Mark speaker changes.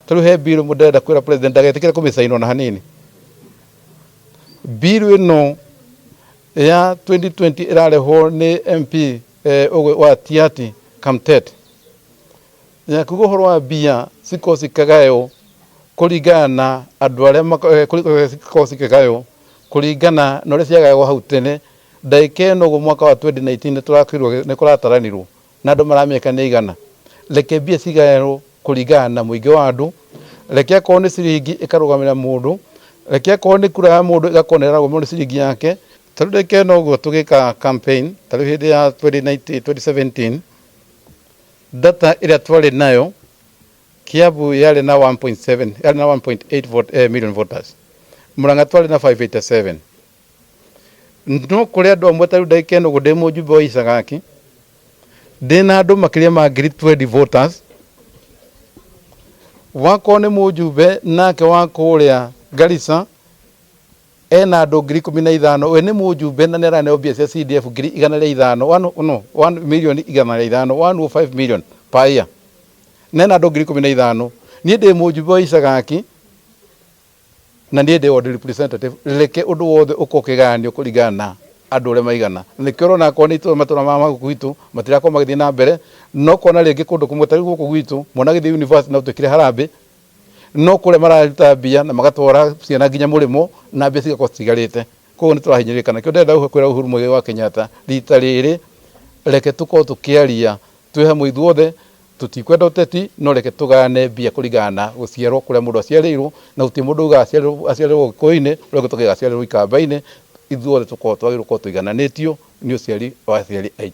Speaker 1: Ta rĩu he bill ndĩrenda kwĩra president ndagetĩkĩre kũmĩcainwo na hanini. Bill ĩno ya 2020 ĩrarehwo nĩ MP wa Tiaty Kamtet ya kuga ũhoro wa mbia cikorwo cikĩgaywo kũringana na andũ arĩa cikorwo cikĩgaywo kũringana na ũrĩa ciagayagwo hau tene. Ndagĩka ĩno ũguo mwaka wa 2019 nĩ tũrakĩrwo nĩ kũrataranirwo na andũ maramĩka nĩ igana. Reke mbia cigaywo kũringana na mũingĩ wa andũ, reke akorwo nĩ ciringi ĩkarũgamĩrĩra mũndũ, reke akorwo nĩ kura ya mũndũ ĩgakorwo nĩ ĩrarũgamĩrĩrwo nĩ ciringi yake. Ta rĩu ndagĩka ĩno ũguo tũgĩka campaign, ta rĩu hĩndĩ ya 2019, 2017 data ĩrĩa twarĩ nayo Kiambu yarĩ na 1.7, yarĩ na 1.8 million voters, Murang'a twarĩ na 587. No kũrĩ andũ amwe ta rĩu ndagĩka ĩno ũguo ndĩ mũjumbe wa Icagaki ndĩna andũ makĩria ma ngiri 20 voters, wakorwo nĩ mũjumbe nake wa kũrĩa Garissa ena andũ 15,000, we nĩ mũjumbe na nĩ araneo mbia cia CDF ngiri igana rĩa ithano, one, no, one million igana rĩa ithano, 105 million per year, na ena andũ 15,000. Niĩ ndĩ mũjumbe wa Icagaki na niĩ ndĩ ward representative. Reke ũndũ wothe ũkorwo ũkĩgayanio kũringana na andũ ũrĩa maigana. Nĩkĩo ũrona akorwo nĩ itũra matũra ma gũkũ gwitũ matirakorwo magĩthiĩ na mbere, no kuona rĩngĩ kũndũ kũmwe ta rĩu gũkũ gwitũ mwana agĩthiĩ university no twĩkire harambĩ, no kũrĩa mararuta mbia na magatwara ciana nginya mũrĩmo na mbia cigakorwo citigarĩte. Koguo nĩ tũrahinyĩrĩrĩka. Nĩkĩo ndĩrenda kwĩra Uhuru Muigai wa Kenyatta rita rĩrĩ reke tũkorwo tũkĩaria twĩ hamwe ithuothe, tũtikwenda ũteti, no reke tũgayane mbia kũringana na gũciarwo kũrĩa mũndũ aciarĩirwo, na gũtirĩ mũndũ ugaga aciarĩrwo Gĩkũyũ-inĩ, ũrĩa ũngĩ tũkauga aciarĩrwo Ikamba-inĩ. Ithuothe tũkorwo twagĩrĩirwo gũkorwo tũigananĩtio nĩ ũciari wa aciari aitũ.